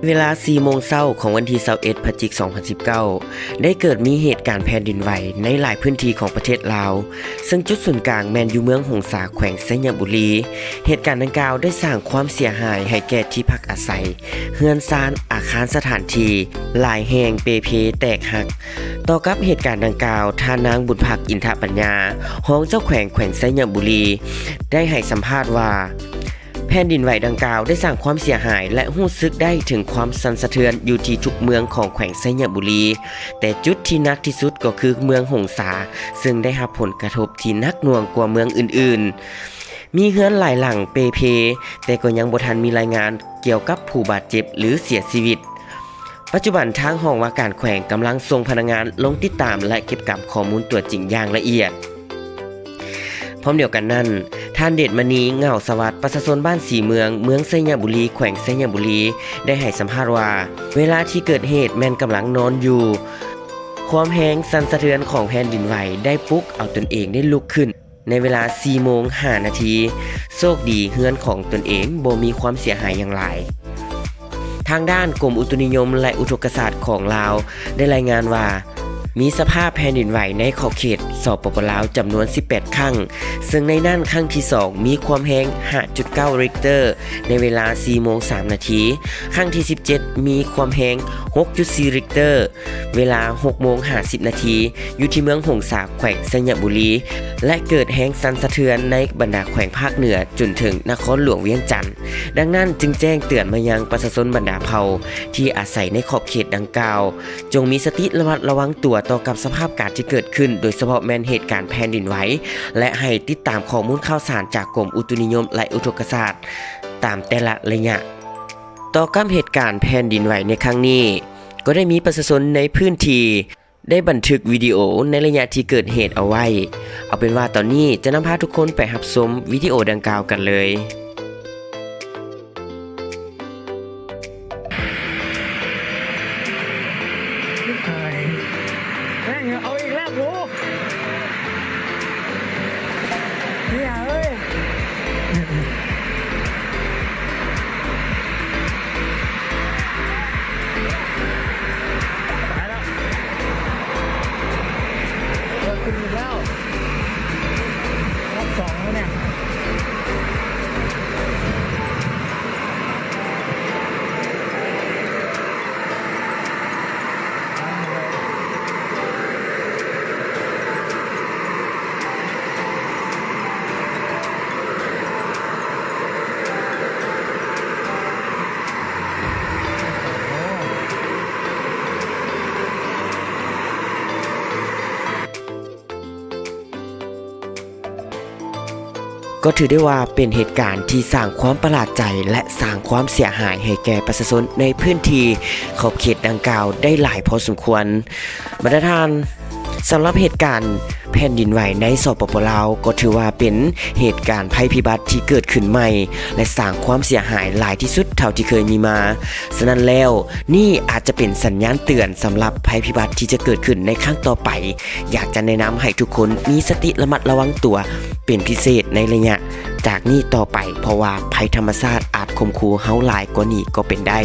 ເວລາສີ່ໂມງເຊົ້າຂອງວັນທີຊາວເອັດ ພະຈິກ ສອງພັນສິບເກົ້າ ໄດ້ເກີດມີເຫດການແຜ່ນດິນໄຫວໃນຫຼາຍພື້ນທີ່ຂອງປະເທດລາວ, ເຊິ່ງຈຸດສູນກາງແມ່ນຢູ່ເມືອງຫົງສາ ແຂວງໄຊຍະບູລີ. ເຫດການດັ່ງກ່າວໄດ້ສ້າງຄວາມເສຍຫາຍໃຫ້ແກ່ທີ່ພັກອາໄສ, ເຮືອນຊານ, ອາຄານສະຖານທີ່ ຫຼາຍແຫ່ງເປ່ເພແຕກຫັກ. ຕໍ່ກັບເຫດການດັ່ງກ່າວ, ທ່ານນາງ ບຸນພັກ ອິນທະປັນຍາ, ຮອງເຈົ້າແຂວງແຂວງໄຊຍະບູລີ ໄດ້ໃຫ້ສຳພາດວ່າ ແຜ່ນດິນໄຫວດັ່ງກ່າວໄດ້ສ້າງຄວາມເສຍຫາຍ ແລະ ຮູ້ສຶກໄດ້ເຖິງຄວາມສັ່ນສະເທືອນຢູ່ທີ່ທຸກເມືອງຂອງແຂວງໄຊຍະບູລີ, ແຕ່ຈຸດທີ່ໜັກທີ່ສຸດກໍຄືເມືອງຫົງສາ, ເຊິ່ງໄດ້ຮັບຜົນກະທົບທີ່ໜັກໜ່ວງກວ່າເມືອງອື່ນໆ. ມີເຮືອນຫຼາຍຫຼັງເປ່ເພ, ແຕ່ກໍຍັງບໍ່ທັນມີລາຍງານກ່ຽວກັບຜູ້ບາດເຈັບ ຫຼື ເສຍຊີວິດ. ປັດຈຸບັນທາງຫ້ອງວ່າການແຂວງກຳລັງສົ່ງພະນັກງານລົງຕິດຕາມ ແລະ ເກັບກຳຂໍ້ມູນຕົວຈິງຢ່າງລະອຽດ. ພ້ອມດຽວກັນນັ້ນ, ທ່ານ ເດດມະນີ ເຫງົາສະຫວັດ, ປະຊາຊົນບ້ານສີເມືອງ, ເມືອງໄຊຍະບູລີ, ແຂວງໄຊຍະບູລີ ໄດ້ໃຫ້ສຳພາດວ່າ ເວລາທີ່ເກີດເຫດແມ່ນກຳລັງນອນຢູ່. ຄວາມແຮງສັ່ນສະເທືອນຂອງແຜ່ນດິນໄຫວໄດ້ປຸກເອົາຕົນເອງໄດ້ລຸກຂຶ້ນໃນເວລາສີ່ໂມງຫ້ານາທີ. ໂຊກດີເຮືອນຂອງຕົນເອງບໍ່ມີຄວາມເສຍຫາຍຫຍັງຫຼາຍ. ທາງດ້ານກົມອຸຕຸນິຍົມ ແລະ ອຸທົກກະສາດຂອງລາວໄດ້ລາຍງານວ່າ ມີສະພາບແຜ່ນດິນໄຫວໃນຂອບເຂດ ສປປ ລາວ ຈຳນວນສິບແປດຄັ້ງ, ເຊິ່ງໃນນັ້ນຄັ້ງທີສອງມີຄວາມແຮງຫ້າຈຸດເກົ້າ ຣິກເຕີ ໃນເວລາສີ່ໂມງສາມນາທີ, ຄັ້ງທີສິບເຈັດມີຄວາມແຮງຫົກຈຸດສີ່ ຣິກເຕີ ເວລາຫົກໂມງຫ້າສິບນາທີ ຢູ່ທີ່ເມືອງຫົງສາ ແຂວງໄຊຍະບູລີ ແລະ ເກີດແຮງສັ່ນສະເທືອນໃນບັນດາແຂວງພາກເໜືອຈົນເຖິງນະຄອນຫຼວງວຽງຈັນ. ດັ່ງນັ້ນຈຶ່ງແຈ້ງເຕືອນມາຍັງປະຊາຊົນບັນດາເຜົ່າທີ່ອາໄສໃນຂອບເຂດດັ່ງກ່າວ ຈົ່ງມີສະຕິລະມັດລະວັງຕົວຕໍ່ກັບສະພາບການທີ່ເກີດຂຶ້ນ, ໂດຍສະເພາະແມ່ນເຫດການແຜ່ນດິນໄຫວ ແລະ ໃຫ້ຕິດຕາມຂໍ້ມູນຂ່າວສານຈາກກົມອຸຕຸນິຍົມ ແລະ ອຸທົກກະສາດຕາມແຕ່ລະໄລຍະ. ຕໍ່ກັບເຫດການແຜ່ນດິນໄຫວໃນຄັ້ງນີ້, ກໍໄດ້ມີປະຊາຊົນໃນພື້ນທີ່ ໄດ້ບັນທຶກວິດີໂອໃນໄລຍະທີ່ເກີດເຫດເອົາໄວ້. ເອົາເປັນວ່າຕອນນີ້ຈະນຳພາທຸກຄົນໄປຮັບຊົມວິດີໂອດັ່ງກ່າວກັນເລີຍ. ແມ່ງເອົາອີກແລ້ວກູ. ເຮີຍເອີຍ ຕາຍແລ້ວ ເກີດຂຶ້ນອີກແລ້ວ ຮອບສອງແລ້ວເນຍ. ກໍຖືໄດ້ວ່າເປັນເຫດການທີ່ສ້າງຄວາມປະຫຼາດໃຈ ແລະ ສ້າງຄວາມເສຍຫາຍໃຫ້ແກ່ປະຊາຊົນໃນພື້ນທີ່ຂອບເຂດດັ່ງກ່າວໄດ້ຫຼາຍພໍສົມຄວນ. ບັນດາທ່ານ, ສຳລັບເຫດການແຜ່ນດິນໄຫວໃນ ສປປ ລາວ ກໍຖືວ່າເປັນເຫດການໄພພິບັດທີ່ເກີດຂຶ້ນໃໝ່ ແລະ ສ້າງຄວາມເສຍຫາຍຫຼາຍທີ່ສຸດເທົ່າທີ່ເຄີຍມີມາ. ສະນັ້ນແລ້ວ, ນີ້ອາດຈະເປັນສັນຍານເຕືອນສຳລັບໄພພິບັດທີ່ຈະເກີດຂຶ້ນໃນຄັ້ງຕໍ່ໄປ. ຢາກຈະແນະນຳໃຫ້ທຸກຄົນມີສະຕິລະມັດລະວັງຕົວເປັນພິເສດໃນໄລຍະຈາກນີ້ຕໍ່ໄປ, ເພາະວ່າໄພທຳມະຊາດອາດຂົ່ມຂູ່ເຮົາຫຼາຍກວ່ານີ້ກໍເປັນໄດ້.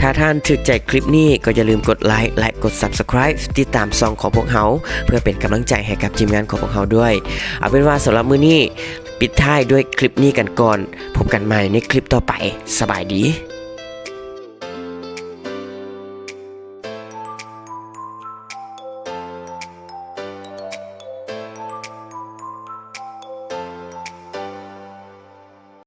ຖ້າທ່ານຖືກໃຈຄລິບນີ້ ກໍຢ່າລືມກົດໄລ ແລະ ກົດ Subscribe ຕິດຕາມຊ່ອງຂອງພວກເຮົາ ເພື່ອເປັນກຳລັງໃຈໃຫ້ກັບທີມງານຂອງພວກເຮົາດ້ວຍ. ເອົາເປັນວ່າສຳລັບມື້ນີ້ ປິດທ້າຍດ້ວຍຄລິບນີ້ກັນກ່ອນ. ພົບກັນໃໝ່ໃນຄລິບຕໍ່ໄປ. ສະບາຍດີ.